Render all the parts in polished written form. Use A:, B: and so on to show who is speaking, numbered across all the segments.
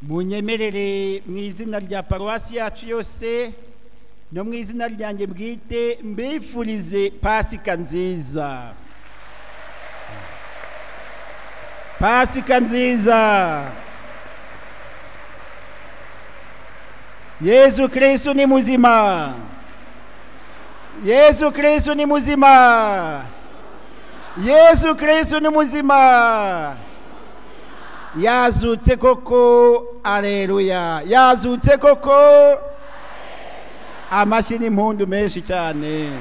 A: Munyemerere mu izina rya paruwasi yacu yose no mu izina ryanjye bwite mbifurize Pasika nziza. Pasika nziza. Yezu Kristu ni muzima. Yezu Kristu ni muzima. Yezu Kristu ni muzima. Yazutse koko, aleluya. Yazutse koko. Amashyi n'impundu menshi cyane.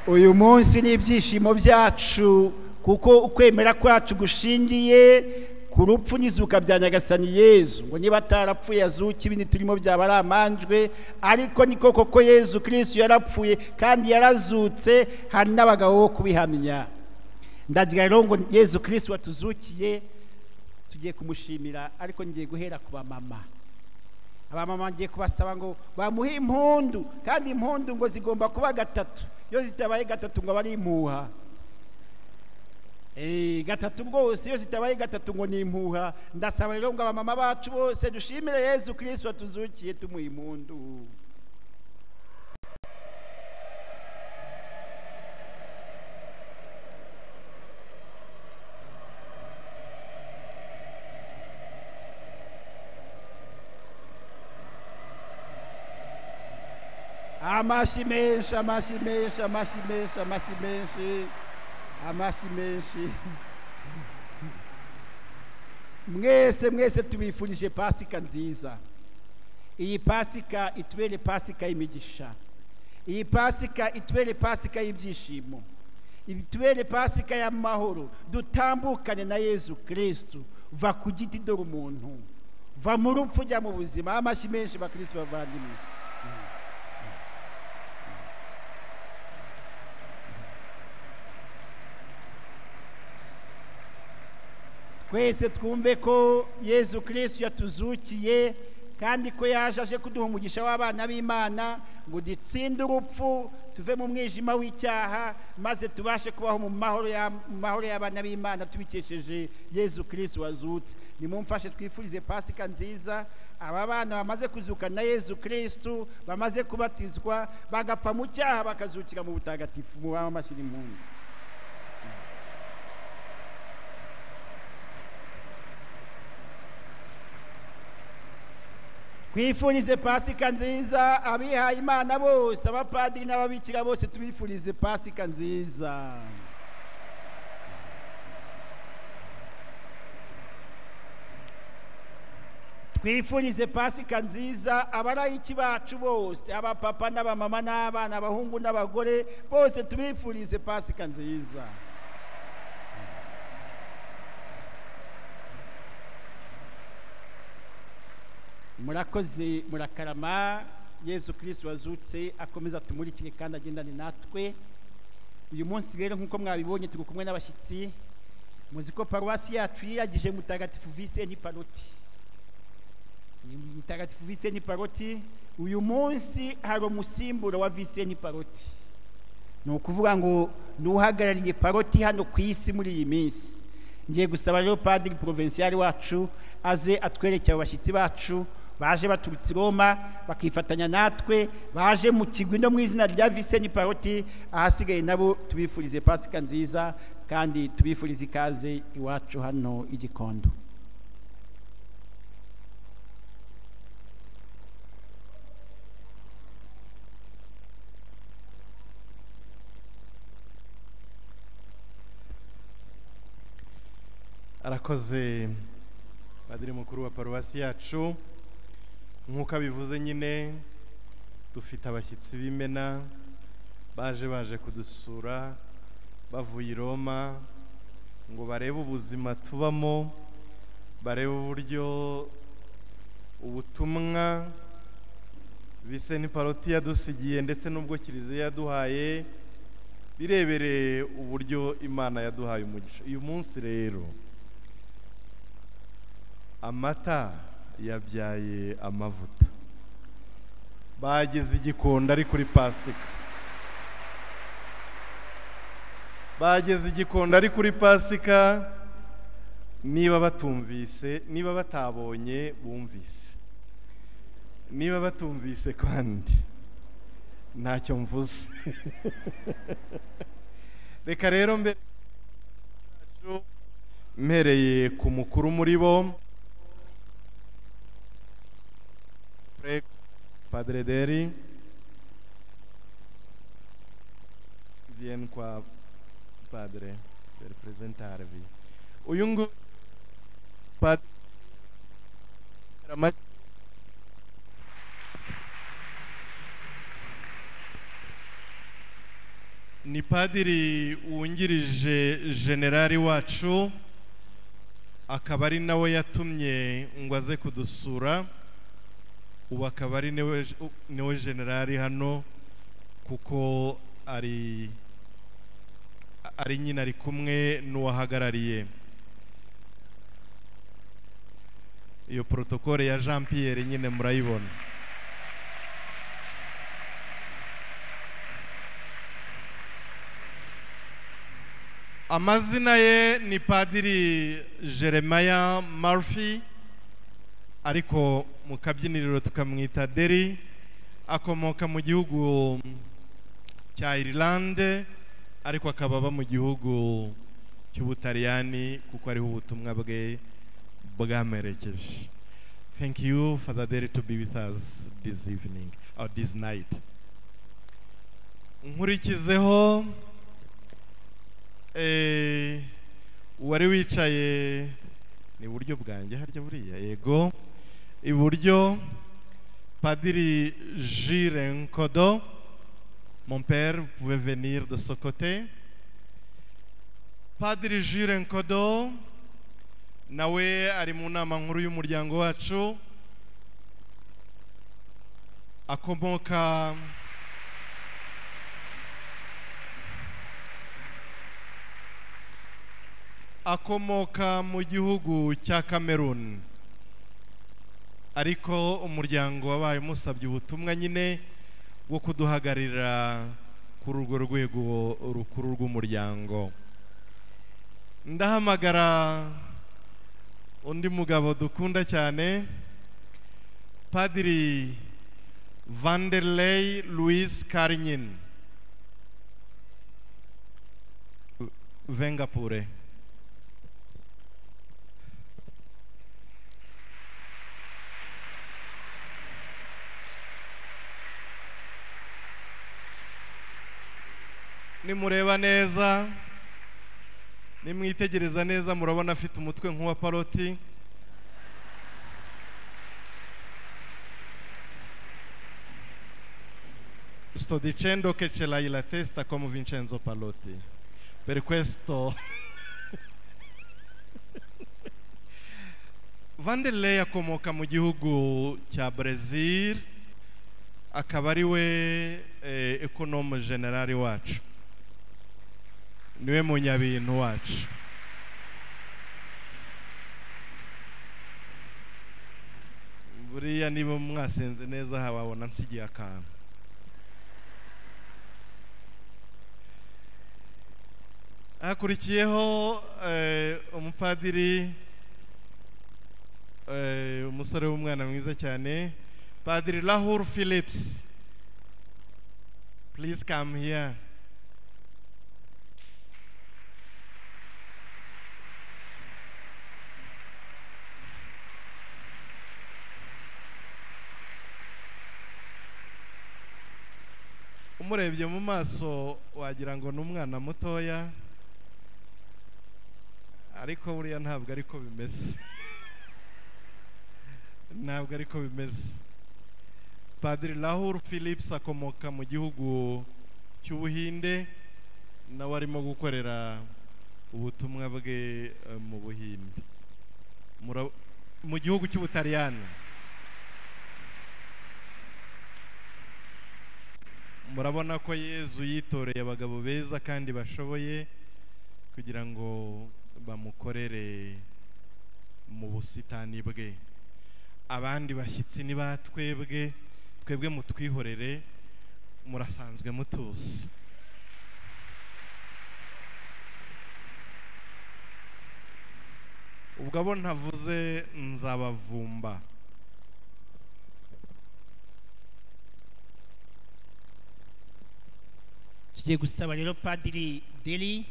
A: Uyu munsi ni ibyishimo byacu kuko ukwemera kwacu gushingiye ku rupfu n'izuka bya Nyagasani Yezu. Ngo niba atarapfuye azuke, ibindi turimo byaba ari amanjwe, ariko niko koko Yezu Kristu yarapfuye kandi yarazutse, hari n'abagabo bo kubihamya. Ndagira rero ngo Yezu Kristu watuzukiye tugiye kumushimira, ariko ngiye guhera ku bamama. Abamama ngiye kubasaba ngo bamuhe impundu, kandi impundu ngo zigomba kuba gatatu. Iyo zitabaye gatatu ngo aba ari impuha. Gatatu rwose, iyo zitabaye gatatu ngo ni impuha. Ndasaba rero ngo abamama bacu bose dushimire Yezu Kristu watuzukiye tumuha impundu. Amashyi menshi, amashyi menshi, amashyi menshi, amashyi menshi, amashyi menshi. Mwese mwese tubifurije Pasika nziza. Iyi Pasika itubere Pasika y'imigisha. Iyi Pasika itubere Pasika y'ibyishimo. Itubere Pasika y'amahoro. Dutambukane na Yezu Kristu. Va ku giti dore umuntu, va mu rupfu ujya mu buzima. Amashyi menshi bakristu bavandimwe. Twese twumve ko Yezu Kristu yatuzukiye kandi ko yaje aje kuduha umugisha w'abana b'Imana ngo dutsinde urupfu, tuve mu mwijima w'icyaha, maze tubashe kubaho mu mahoro y'abana b'Imana tubikesheje Yezu Kristu wazutse. Nimumfashe twifurize Pasika nziza aba bana bamaze kuzuka na Yezu Kristu, bamaze kubatizwa, bagapfa mu cyaha bakazukira mu butagatifu. Mu bamashyi n'impundu. Twifurize Pasika nziza abihaye Imana bose, abapadiri n'ababikira bose, tubifurize Pasika nziza. Twifurize Pasika nziza abarayiki bacu bose, abapapa n'abamama n'abana, abahungu n'abagore bose, tubifurize Pasika nziza. Murakoze, murakarama. Yezu Kristu wazutse akomeza tumurikire kandi agendane natwe. Uyu munsi rero nk'uko mwabibonye turi kumwe n'abashyitsi. Muzi ko paruwasi yacu yiragije Mutagatifu Visenti Pallotti. Mutagatifu Visenti Pallotti, uyu munsi hari umusimburo wa Visenti Pallotti. Ni ukuvuga ngo n'uhagarariye Pallotti hano ku isi muri iyi minsi. Ngiye gusaba rero Padiri Provincial wacu aze atwerekeye abo bashyitsi bacu baje baturutse Roma bakifatanya natwe, baje mu kigwi no mu izina rya Visenti Pallotti. Ahasigaye nabo tubifurize Pasika nziza kandi tubifurize ikaze iwacu hano i Gikondo.
B: Arakoze Padiri mukuru wa paruwasi yacu. Nk'uko abivuze nyine, dufite abashyitsi b'imena baje kudusura bavuye i Roma ngo barebe ubuzima tubamo, barebe uburyo ubutumwa Visenti Pallotti yadusigiye ndetse n'ubwo Kiliziya yaduhaye, birebere uburyo Imana yaduhaye umugisha. Uyu munsi rero amata yabyaye amavuta, bageze Igikondo ari kuri Pasika. Bageze Igikondo ari kuri Pasika, niba batumvise, niba batabonye bumvise, niba batumvise kandi ntacyo mvuze. Reka rero mbere mpereye ku mukuru muri bo, Padre Deri, vieni qua padre per presentarvi. Uyu nguyu Padre ni padiri wungirije generali wacu, akaba ari nawe yatumye ngo aze kudusura. Ubu akaba ari niwe generali hano, kuko ari nyine ari kumwe n'uwahagarariye iyo protokole ya Jean Pierre, nyine murayibona. Amazina ye ni Padiri Jeremiah Murphy, ariko mu kabyiniriro tukamwita Deri. Akomoka mu gihugu cya Irilande, ariko akaba aba mu gihugu cy'Ubutaliyani kuko ariho ubutumwa bwe bwamerekeje. Thank you, Father Deri, to be with us this evening or this night. Nkurikizeho uwari wicaye ni iburyo bwanjye, harya buriya yego iburyo, Padiri Jules Nkodo. Mon père, vous pouvez venir de ce côté. Padiri Jules Nkodo nawe ari mu nama nkuru y'umuryango wacu, akomoka mu gihugu cya Cameroon, ariko umuryango wabaye umusabye ubutumwa nyine bwo kuduhagararira kuri urwo rwego rukuru rw'umuryango. Ndahamagara undi mugabo dukunda cyane, Padiri Vanderlei Luis Carignin. Venga pure. Nimureba neza, nimwitegereza neza, murabona afite umutwe nk'uwa Paloti. Sto dicendo che ce l'hai la testa come Vincenzo Pallotti. Per questo Vanderlei akomoka mu gihugu cya Brazil, akaba ari we ekonome generali wacu, niwe munyabintu wacu. Buriya niba mwasenze neza hababona nsigiye akantu. Hakurikiyeho umupadiri, umusore w'umwana mwiza cyane, Padiri Rahul Phillips. Please come here. Umurebye mu maso wagira ngo ni umwana mutoya, ariko buriya ntabwo ariko bimeze. Ntabwo ariko bimeze. Padiri Rahul Phillips akomoka mu gihugu cy'Ubuhinde, nawe arimo gukorera ubutumwa bwe mu Buhinde, mu gihugu cy'Ubutaliyani. Murabona ko Yezu yitoreye abagabo beza kandi bashoboye kugira ngo bamukorere mu busitani bwe. Abandi bashyitsi ni batwebwe, twebwe mutwihorere, murasanzwe mutuzi. Ubwo abo ntavuze nzabavumba.
A: Tugiye gusaba rero Padiri Deli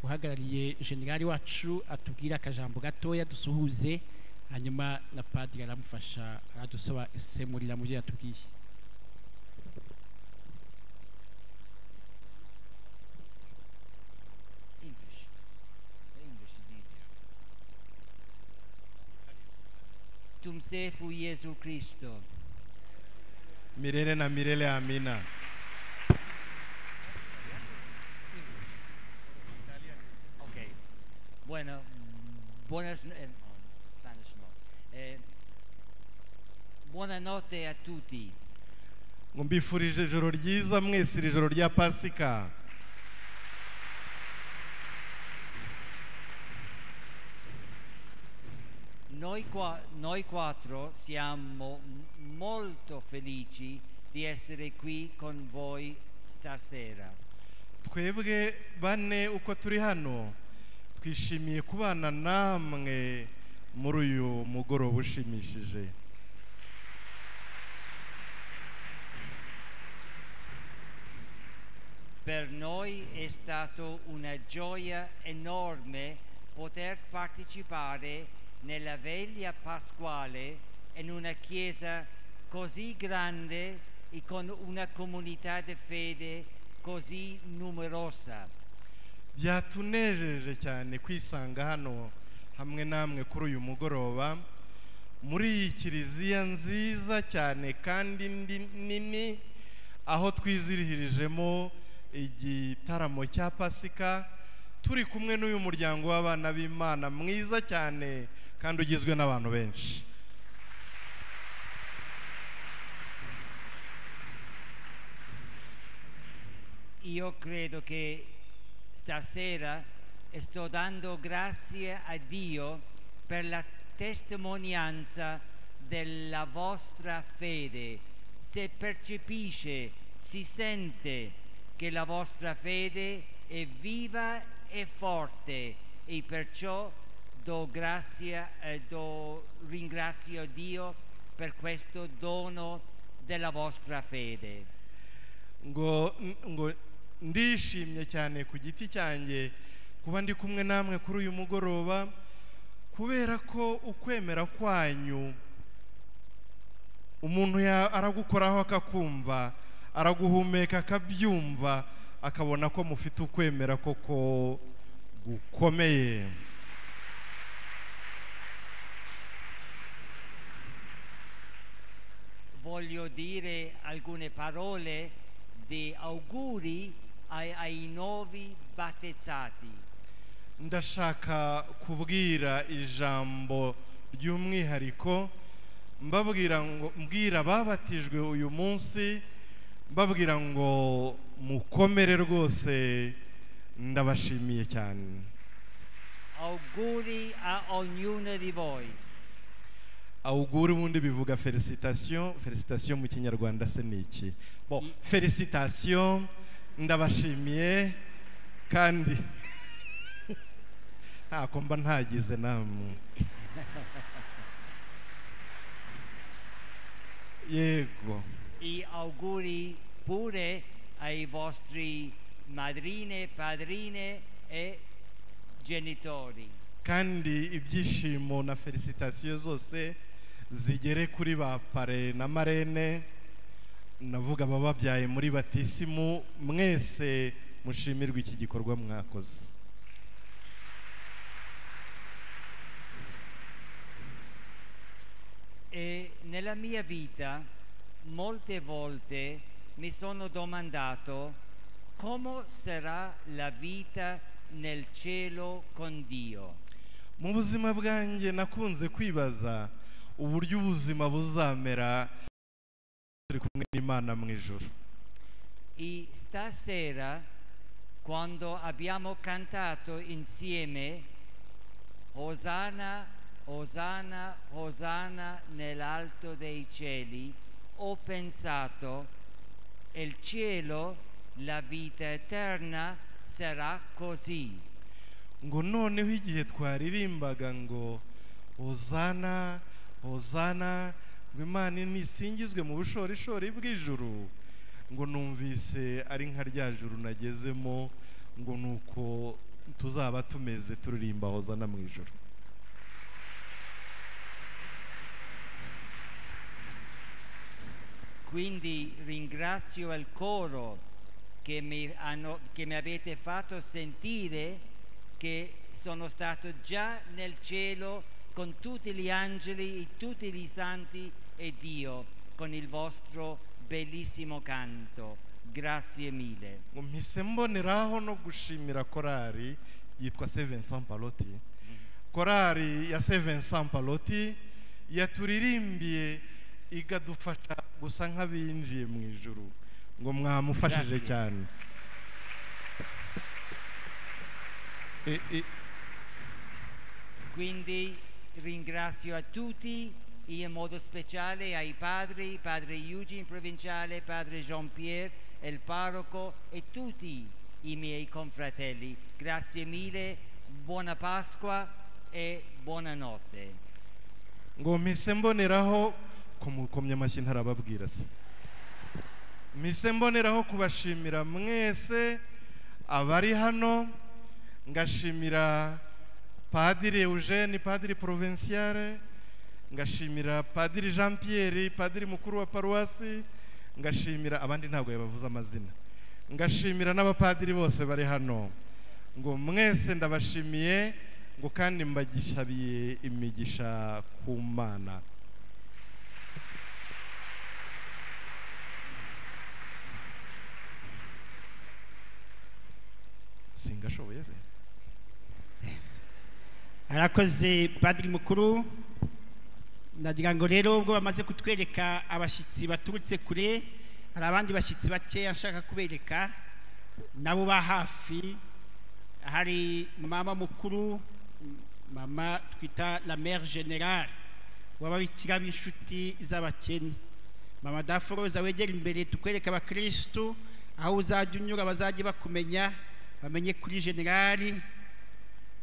A: uhagarariye generali wacu atubwire akajambo gatoya dusuhuze, hanyuma na padiri aramufasha aradusobanurira mu byo yatubwiye.
C: English. English is easier. Tumsifu Yesu Kristo.
B: Milele na milele, amina.
C: Ok. Bueno, buenas no, Spanish no. Buonanotte a tutti.
B: Ngo mbifurije ijoro ryiza mwese, iri joro rya Pasika.
C: Noi quattro siamo molto felici di essere qui con voi stasera.
B: Twebwe bane uko turi hano twishimiye kubana namwe muri uyu mugoroba ushimishije.
C: Per noi è stato una gioia enorme poter partecipare nella veglia pasquale in una chiesa così grande e con una comunità di fede così numerosa.
B: Byatunejeje cyane kwisanga hano hamwe namwe kuri uyu mugoroba muri iyi kiliziya nziza cyane kandi nini, aho twizihirijemo igitaramo cya Pasika turi kumwe n'uyu muryango w'abana b'Imana mwiza cyane kandi ugizwe n'abantu benshi.
C: Io credo che stasera sto dando grazie a Dio per la testimonianza della vostra fede. Se percepisce, si sente che la vostra fede è viva e forte, e perciò do grazia, ringrazio Dio per questo dono della vostra fede.
B: Ngo ngo ndishimye cyane ku giti cyanjye kuba ndi kumwe namwe kuri uyu mugoroba, kubera ko ukwemera kwanyu umuntu aragukoraho akakumva, araguhumeka akabyumva, akabona ko mufite ukwemera koko gukomeye.
C: Voglio dire alcune parole di auguri ai nuovi battezzati.
B: Ndashaka kubwira ijambo ry'umwihariko mbabwira ngo mbwira babatijwe uyu munsi, mbabwira ngo mukomere rwose, ndabashimiye cyane.
C: Auguri a ognuno di voi.
B: Auguri ubundi bivuga felicitation, felicitation mu kinyarwanda se ni iki? Bon, felicitation, ndabashimiye kandi ntako mba ntagize namwe. Yego.
C: I auguri pure ai vostri madrine, padrine e genitori.
B: Kandi ibyishimo na felicitation zose zigere kuri ba pare na marene, navuga abababyaye muri batisimu, mwese mushimirwe iki gikorwa mwakoze.
C: E nella mia vita molte volte mi sono domandato come sarà la vita nel cielo con Dio.
B: Mu buzima bwanjye nakunze kwibaza uburyo ubuzima buzamera turi kumwe n'Imana mu ijuru.
C: E stasera quando abbiamo cantato insieme Hosanna, Hosanna, Hosanna nell'alto dei cieli, ho pensato il cielo, la vita eterna sarà così.
B: Ngo noneho igihe twaririmbaga ngo hozana hozana, ngo Imana nisingizwe mu bushorishori bw'ijuru, ngo numvise ari nka rya juru nagezemo, ngo nuko tuzaba tumeze turirimba hozana mu ijuru.
C: Quindi ringrazio il coro che mi avete fatto sentire che sono stato già nel cielo con tutti gli angeli e tutti i santi e Dio con il vostro bellissimo canto. Grazie mille.
B: Mpise mboneraho no gushimira korari yitwa Saint Vincent Pallotti. Korari ya Saint Vincent Pallotti yaturirimbiye igadufasha gusa nk'abinjiye mu ijuru, ngo mwamufashije cyane.
C: Quindi ringrazio a tutti, in modo speciale ai padri, padre Eugene provinciale, padre Jean-Pierre, il parroco e tutti i miei confratelli. Grazie mille, buona Pasqua e buonanotte.
B: Ngo mpise mboneraho kumukomya amashyi ntarababwira se. Mpise mboneraho kubashimira mwese abari hano, ngashimira Padiri Eugene, Padiri Provinciale, ngashimira Padiri Jean Pierre, Padiri mukuru wa paruwasi, ngashimira abandi ntabwo yabavuze amazina, ngashimira n'abapadiri bose bari hano. Ngo mwese ndabashimiye, ngo kandi mbagishabiye imigisha ku Mana. Singashoboye se.
A: Arakoze Padiri mukuru. Ndagira ngo rero ubwo bamaze kutwereka abashyitsi baturutse kure, hari abandi bashyitsi bakeya nshaka kubereka nabo ba hafi. Hari mama mukuru, mama twita la mère générale w'ababikira b'inshuti z'abakene, mama Daforoza, wegera imbere tukwereka abakristu aho uzajya unyura bazajya bakumenya, bamenye kuri generali.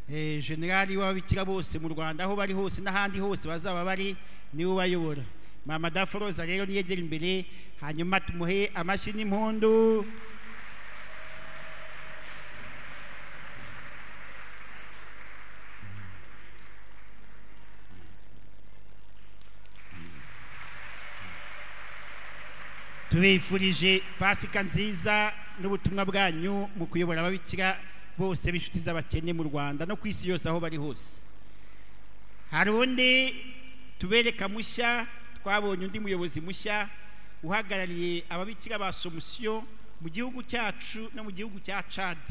A: Generali w'ababikira bose mu Rwanda aho bari hose n'ahandi hose bazaba bari, niwe ubayobora. Mama Daforoza rero niyegera imbere, hanyuma tumuhe amashyi n'impundu. Tubifurije Pasika nziza n'ubutumwa bwanyu mu kuyobora ababikira bose b'inshuti z'abakene mu Rwanda no ku isi yose aho bari hose. Hari undi tubereka mushya, twabonye undi muyobozi mushya uhagarariye ababikira ba Somusiyo mu gihugu cyacu no mu gihugu cya Chad.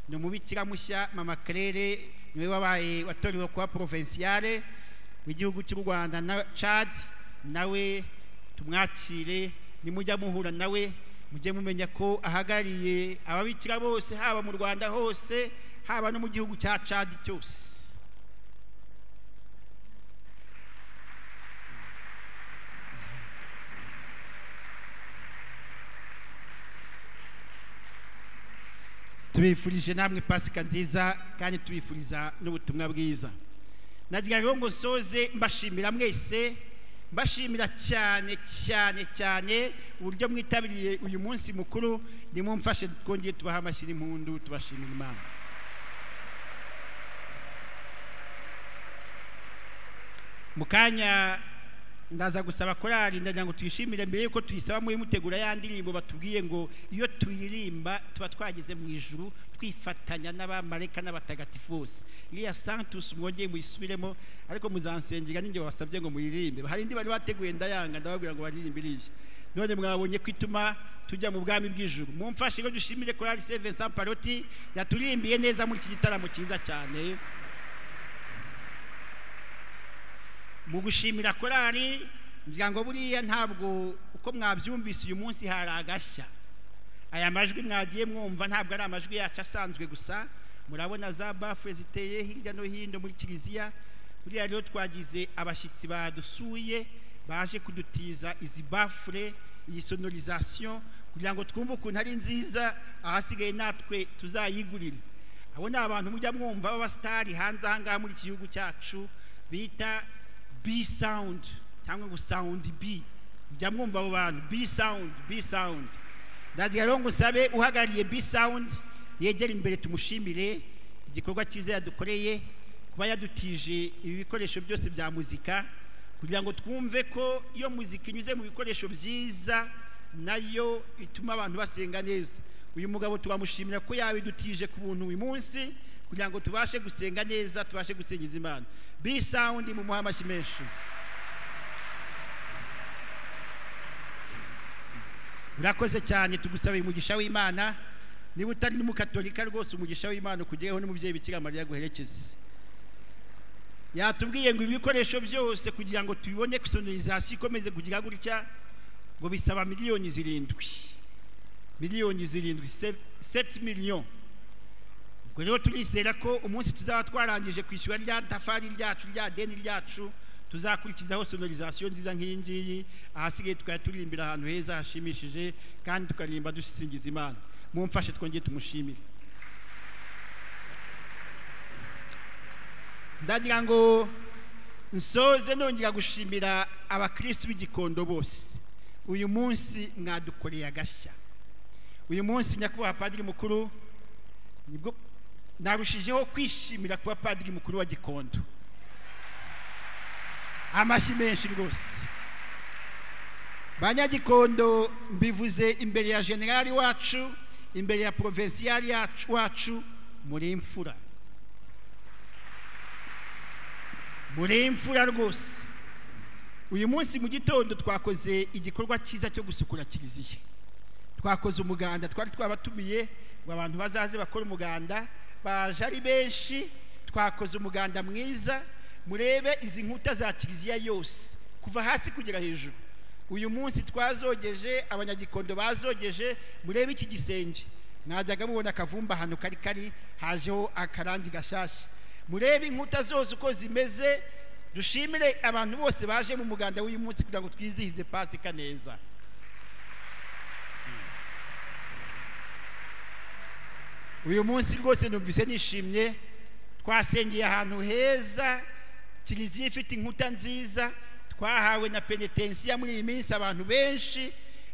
A: Ni umubikira mushya mama Claire, niwe wabaye watorewe kuba provinciale w'igihugu cy'u Rwanda na Chad. Nawe tumwakire, nimujya muhura nawe mujye mumenya ko ahagarariye ababikira bose haba mu Rwanda hose, haba no mu gihugu cya Chad cyose. Tubifurije namwe Pasika nziza kandi tubifuriza n'ubutumwa bwiza. Nagira rero ngo nsoze mbashimira mwese, mbashimira cyane cyane cyane uburyo mwitabiriye uyu munsi mukuru. Nimumfashe twongeye tubaha amashyi n'impundu, tubashimira Imana. Mu kanya ndaza gusaba korali, ndagira ngo tuyishimire mbere yuko tuyisaba muri mutegura ya ndirimbo batubwiye ngo iyo tuyirimba tuba twageze mu ijuru twifatanya n'abamarayika n'abatagatifu bose. Iriya Sanctus mwongeye muyisubiremo, ariko muzansengera ninjye wasabye ngo muyiririmbe. Hari indi bari bateguye ndayanga, ndababwira ngo baririmbe iriya. None mwabonye ko ituma tujya mu bwami bw'ijuru. Mumfashe ngo dushimire korali Saint Vincent Pallotti yaturimbiye neza muri iki gitaramo cyiza cyane. Mu gushimira korali, ngira ngo buriya ntabwo uko mwabyumvise uyu munsi hari agashya. Aya majwi mwagiye mwumva ntabwo ari amajwi yacu asanzwe gusa, murabona za bafure ziteye hirya no hino muri kiliziya. Buriya rero twagize abashyitsi badusuye baje kudutiza izi bafure, iyi sonorisation, kugira ngo twumve ukuntu ari nziza, ahasigaye natwe tuzayigurire. Abo ni abantu mujya mwumva b'abasitari hanze aha ngaha muri iki gihugu cyacu bita B Sound cyangwa ngo Sound B. Mujya mwumva abo bantu B Sound, B Sound. Ndagira rero ngo usabe uhagarariye B Sound yegere imbere tumushimire igikorwa cyiza yadukoreye, kuba yadutije ibi bikoresho byose bya muzika kugira ngo twumve ko iyo muzika inyuze mu bikoresho byiza nayo ituma abantu basenga neza. Uyu mugabo turamushimira ko yabidutije ku buntu uyu munsi kugira ngo tubashe gusenga neza, tubashe gusingiza Imana. B Sound mumuhe amashyi menshi. Urakoze cyane, tugusabiye umugisha w'Imana. Niba utari n'umukatolika rwose umugisha w'Imana ukugereho n'umubyeyi Bikira Mariya aguherekeze. Yatubwiye ngo ibikoresho byose kugira ngo tubibone sonorisation ikomeze kugira gutya ngo bisaba miliyoni 7, miliyoni 7, 7 millions. Ubwo rero turizera ko umunsi tuzaba twarangije kwishyura rya tafari ryacu, rya deni ryacu, tuzakurikizaho sonorisation nziza nk'iyi ngiyi, ahasigaye tukajya turirimbira ahantu heza hashimishije kandi tukaririmba dusingiza Imana. Mumfashe twongere tumushimire. Ndagira ngo nsoze nongera gushimira abakristu b'Igikondo bose. Uyu munsi mwadukoreye agashya. Uyu munsi nyakubahwa padiri mukuru, nibwo narushijeho kwishimira kuba padiri mukuru wa Gikondo. Amashyi menshi rwose. Banyagikondo, mbivuze imbere ya generali wacu, imbere ya provincial wacu, muri imfura, muri imfura rwose. Uyu munsi mu gitondo twakoze igikorwa cyiza cyo gusukura kiliziya. Twakoze umuganda, twari twabatumiye ngo abantu bazaze bakora umuganda, baje ari benshi. Twakoze umuganda mwiza. Murebe izi nkuta za kiliziya yose kuva hasi kugera hejuru. Uyu munsi twazogeje, abanyagikondo bazogeje. Murebe iki gisenge, mwajyaga mubona akavumba ahantu kari kari, hajeho akarangi gashyashya. Murebe inkuta zose uko zimeze. Dushimire abantu bose baje mu muganda w'uyu munsi kugira ngo twizihize Pasika neza. Uyu munsi rwose numvise nishimye. Twasengeye ahantu heza, kiliziya ifite inkuta nziza, twahawe na penetensiya muri iyi minsi abantu benshi,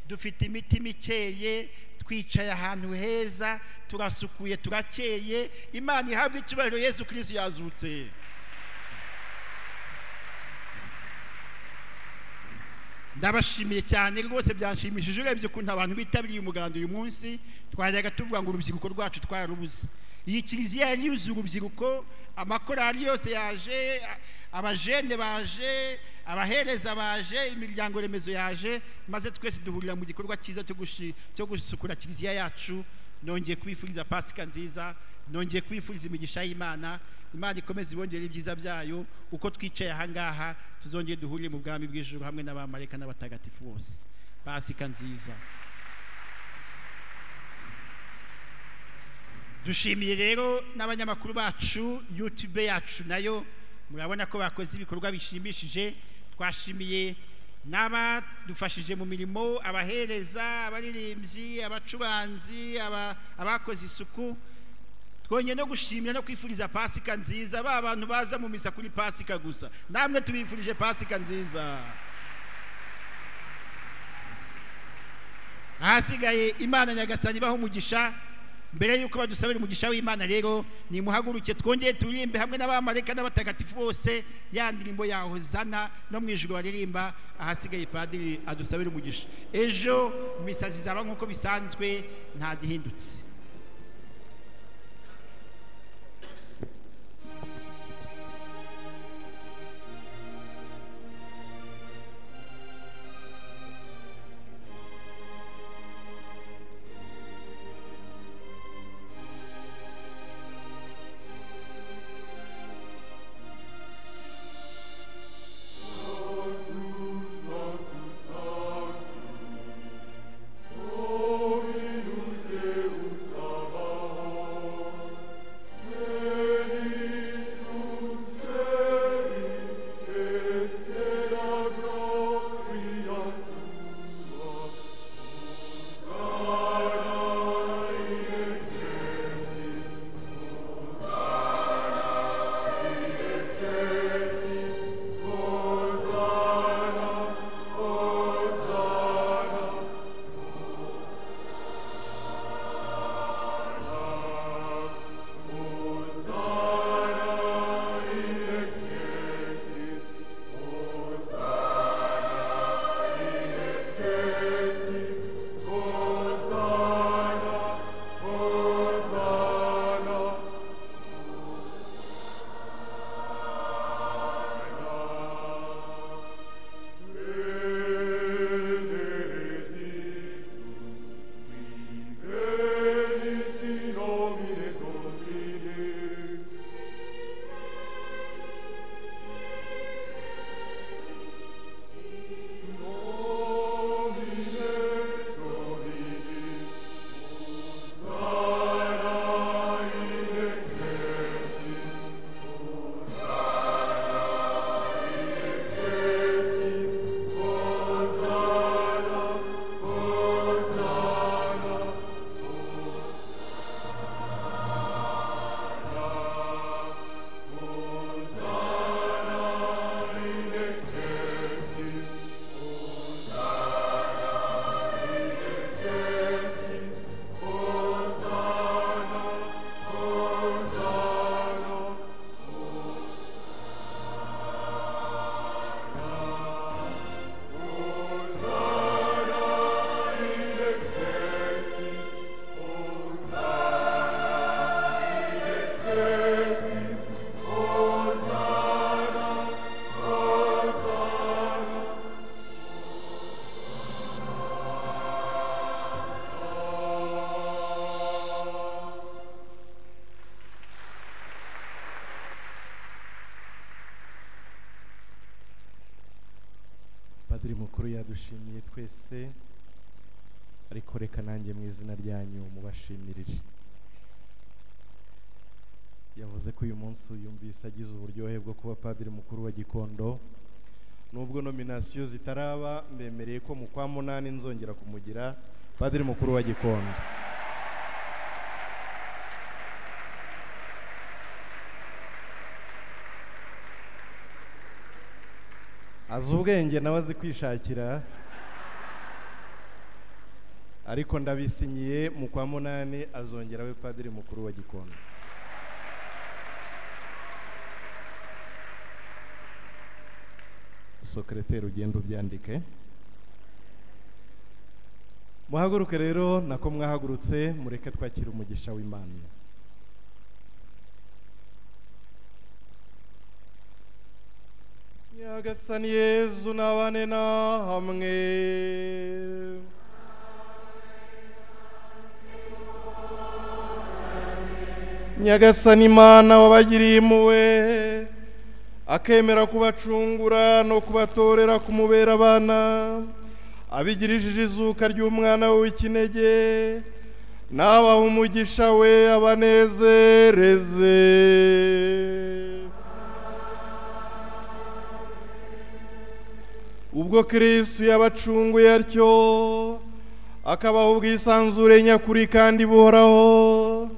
A: dufite imitima ikeye, twicaye ahantu heza, turasukuye, turakeye. Imana ihabwe icyubahiro, Yesu Kristo yazutse. Ndabashimiye cyane rwose, byanshimishije urebye ukuntu abantu bitabiriye umuganda uyu munsi. Twajyaga tuvuga ngo urubyiruko rwacu twararubuze. Iyi kiliziya yari yuzuye urubyiruko, amakorali yose yaje, abajene baje, abahereza baje, imiryango remezo yaje, maze twese duhurira mu gikorwa cyiza cyo gusukura kiliziya yacu. Nongeye kwifuriza Pasika nziza, nongeye kwifuriza imigisha y'Imana. Imana ikomeze ibongere ibyiza byayo. Uko twicaye aha ngaha tuzongeye duhurire mu bwami bw'ijuru hamwe n'abamarayika n'abatagatifu bose. Pasika nziza. Dushimiye rero n'abanyamakuru bacu, YouTube yacu nayo murabona ko bakoze ibikorwa bishimishije. Twashimiye n'abadufashije mu mirimo, abahereza, abaririmbyi, abacuranzi, abakoze isuku. Twongeye no gushimira no kwifuriza Pasika nziza ba bantu baza mu misa kuri Pasika gusa. Namwe tubifurije Pasika nziza. Ahasigaye Imana Nyagasani ibahe umugisha. Mbere yuko badusabira umugisha w'Imana rero, nimuhaguruke twongeye turirimbe hamwe n'abamarayika n'abatagatifu bose ya ndirimbo ya Hozana no mu ijuru baririmba. Ahasigaye padiri adusabira umugisha. Ejo misa zizaba nk'uko bisanzwe, nta gihindutse.
D: Sanctus, Sanctus, Sanctus, Dominus Deus.
B: Mukuru yadushimiye twese, ariko reka nanjye mu izina ryanyu mubashimirire. Yavuze ko uyu munsi yumvise agize uburyohe bwo kuba padiri mukuru wa Gikondo. Nubwo nominasiyo zitaraba, mbemereye ko mu kwa munani nzongera kumugira padiri mukuru wa Gikondo. Azi ubwenge nawe azi kwishakira, ariko ndabisinyiye mu kwa munani azongera abe padiri mukuru wa Gikondo. Sekreteri ugenda ubyandike. Muhaguruke rero, nako mwahagurutse, mureke twakira umugisha w'Imana. Nyagasani Yezu nabane na hamwe. Nyagasani Imana wabagiriye impuhwe, akemera kubacungura no kubatorera kumubera abana, abigirishije izuka ry'umwana we w'ikinege, nabaha umugisha we abanezereze. Ubwo Kristu yabacunguye atyo, akabaha ubwisanzure nyakuri kandi buhoraho,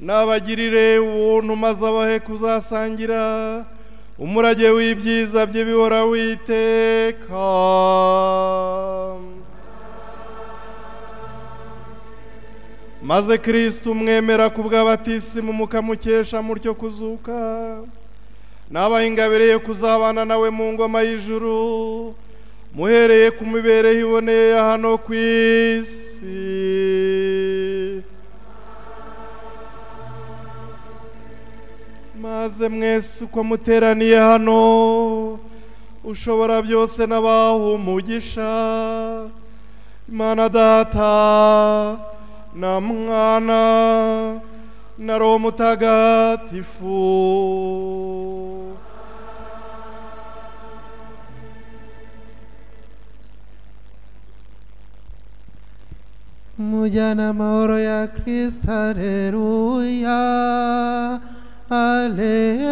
B: nabagirire ubuntu maze abahe kuzasangira umurage w'ibyiza bye bihoraho iteka. Maze Kristu mwemera kubw'abatisimu mukamukesha mutyo kuzuka, nabaha ingabire yo kuzabana nawe mu ngoma y'ijuru, muhereye ku mibereho iboneye ya hano ku isi. Maze mwese uko muteraniye hano, ushobora byose n'abaha umugisha, Imana Data na Mwana na Roho Mutagatifu.
D: Mujyana amahoro ya Kristo, alleluya, alleluya.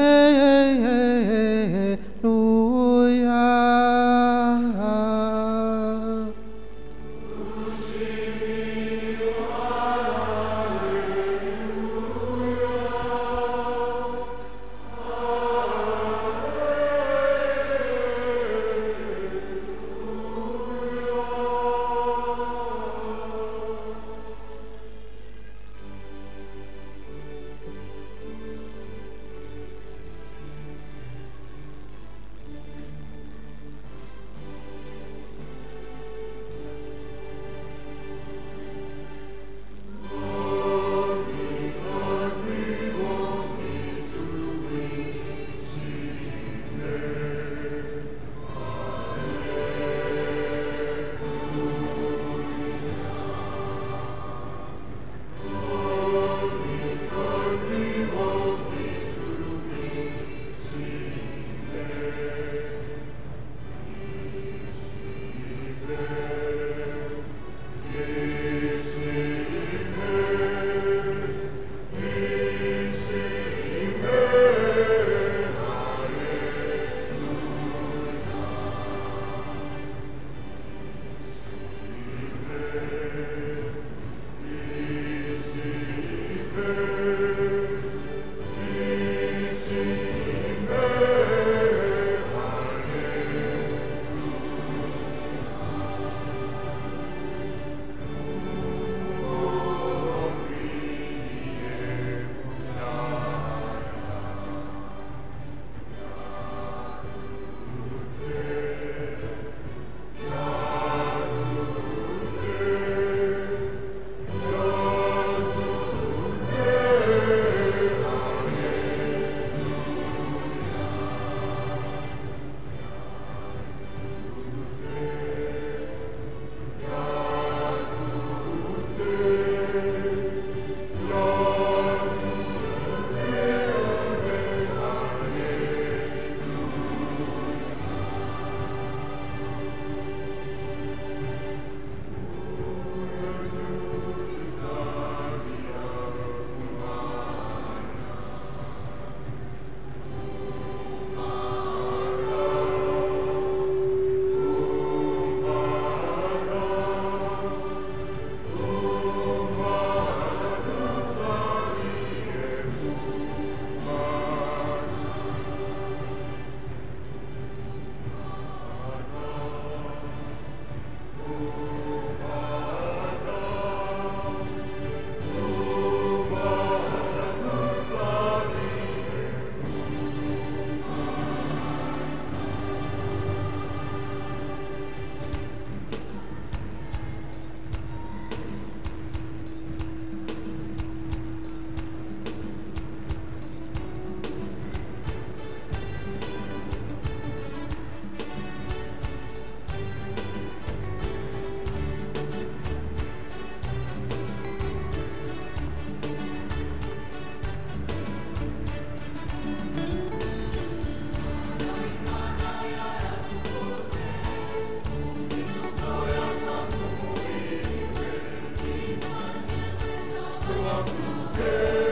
E: Te.